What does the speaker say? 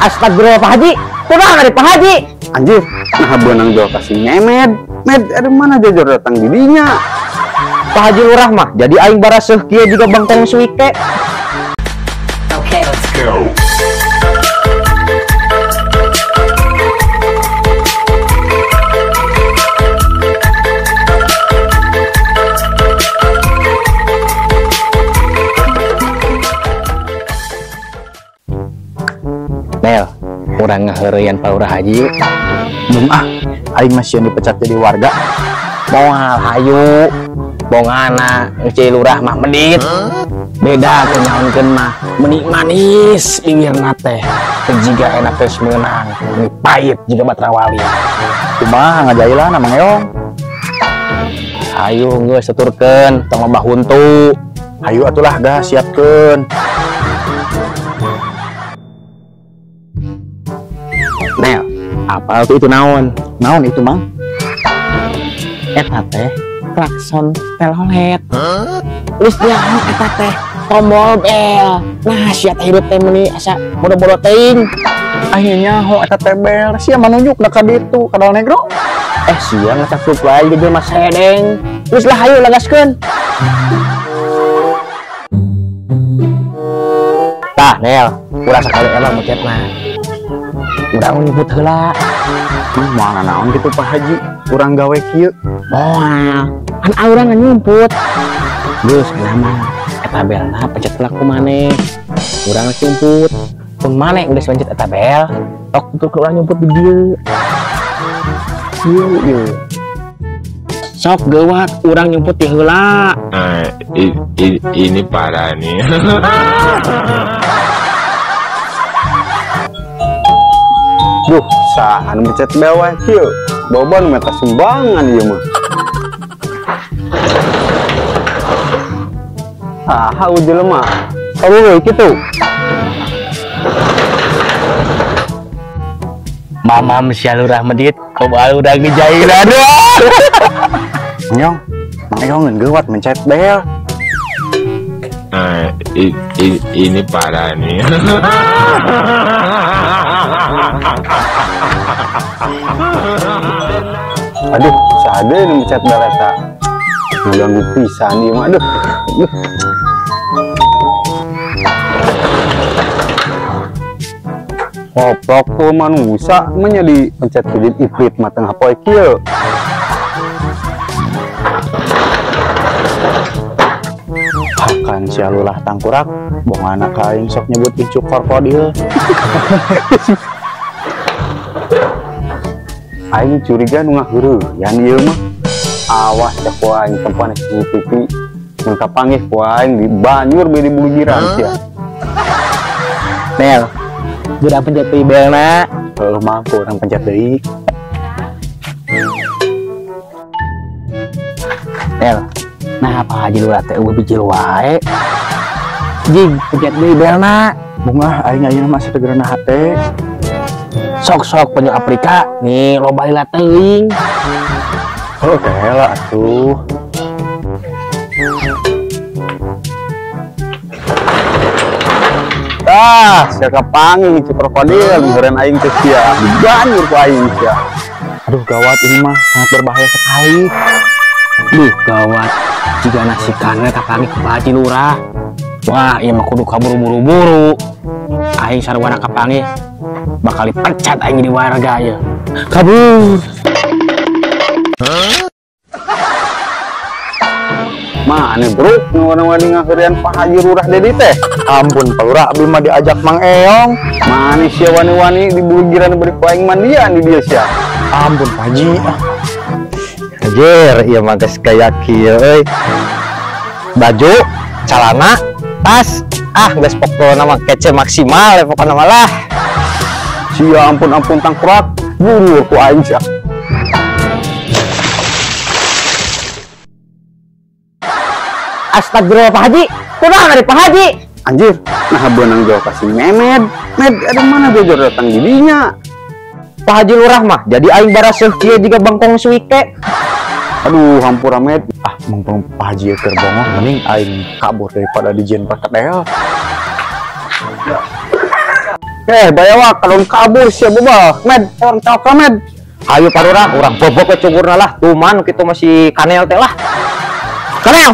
Astagfirullah Pak Haji. Kunaon ari Pak Haji? Anjir, nah beunang jauh kasih Memed. Med, ada mana jajor datang di dinya? Pak Haji Lurah mah jadi aing baraseuh kieu jiga bangkong suike. Okay, let's go. Nel, urang ngaheureuyan Pak Lurah Haji yuk. Belum ah, aing masih yang dipecat jadi warga. Moal hayu, bongana geus jadi lurah mah medit. Beda teh nyaonkeun mah, meuni manis bibirna teh. Teu jiga enak geus meunang, meuni pahit jiga batra wali. Kumaha ngajailan Mang Eong? Hayu geus tuturkeun, tong loba huntu. Hayu atulah gas siapkeun. Nel, apa tuh itu naon? Naon itu, Mang? Eta teh klakson telolet. Geus nyaho eta teh tombol bel. Nah, sia teh hirup teh meuni asa bodo-bodo teuing. Aing nyaho eta teh bel, sia manunjukna ka ditu ka Dal Negro. Sia ngacak wae di mah sedeng. Geus lah hayu lagaskeun. Tah, Nel, urang sakali emang mecetna. Urang nyebut heula. Moal naon kitu Pak Haji, urang gawe kieu. Moal, kan urang nyumput. Geus kana eta belna pencet heula ku maneh. Urang nyumput. Pun maneh geus pencet eta bel, tok tutur urang nyumput di dieu. Ieu ieu. Sok geuwat urang nyumput di heula. Ini parah nih. Duh, saha nu mencet bel wae kieu. Bobo nu meta sumbangan ieu mah. Ah, jelema. Kamu we kitu. Mamam sia lurah medit, koba urang dijailan. Nyong, Mang Eong geuwat mencet bel. Ini parah nih. Aduh, saha deui nu mencet bel eta. Ngaganggu pisan ieu mah, aduh. Koplok tuh manusia menjadi pencet kujit iprit mah tengah poe kieu. Hakan sia lurah tangkurak, bongana ka aing sok nyebut incuk krokodil. Aing curiga nu ngaheureyan ieu mah. Awas cek ku aing tempoan CCTV mun kapanggih ku aing dibanyur be di bulugiran sia. Nel, geura pencet deui belna. Heuh mah ku urang pencet deui. Nel, nah Pak Haji Lurah teh eueuh bijil wae. Jing, pencet deui belna. Bungah aing ayeuna mah sategerana hate. Sok-sok penyu Afrika nih loba lila teuing. Oh, kela atuh. Tah, sia kapanggih si krokodil ngeureun aing teh sia. Dibanyur ku aing sia. Aduh gawat ini mah sangat berbahaya sekali. Duh gawat, jiga nasi kana kapanggih ku Pak Haji Lurah. Wah, ieu mah kudu kabur buru-buru. Aing sarwana kapanggih bakal dipecat aing jadi warga ya. Kabur. Mana bro, nu wani ngaheurean Pak Haji Lurah Dedi teh. Ampun Pak Lurah, abdi mah diajak Mang Eong. Mana sia wani-wani di bulugiran beri ku aing mandian di dieu sia. Ampun Pak Haji. Anjir, ieu mah geus gaya kieu euy. Baju, calana, tas, ah geus pokona mah kece maksimal ya pokona mah lah. Sia ampun-ampun tangkurak, bunuh ku aing sia. Astagfirullah Pak Haji, kunaon ari Pak Haji? Anjir, nah beunang jauh kasih Memed. Med, ada mana jajor datang di dinya? Pak Haji Lurah mah jadi aing baraseuh kieu jiga bangkong suike. Aduh, hampura Med. Ah, mumpung Pak Haji keur bongoh mending aing kabur daripada dijieun perkedel. Eh, bayawak kalau kabur sia bebal. Med, urang cokro med. Ayo parurang, urang bobok we cungkurna lah. Tuman kitu masih kanel teh lah. Kanel.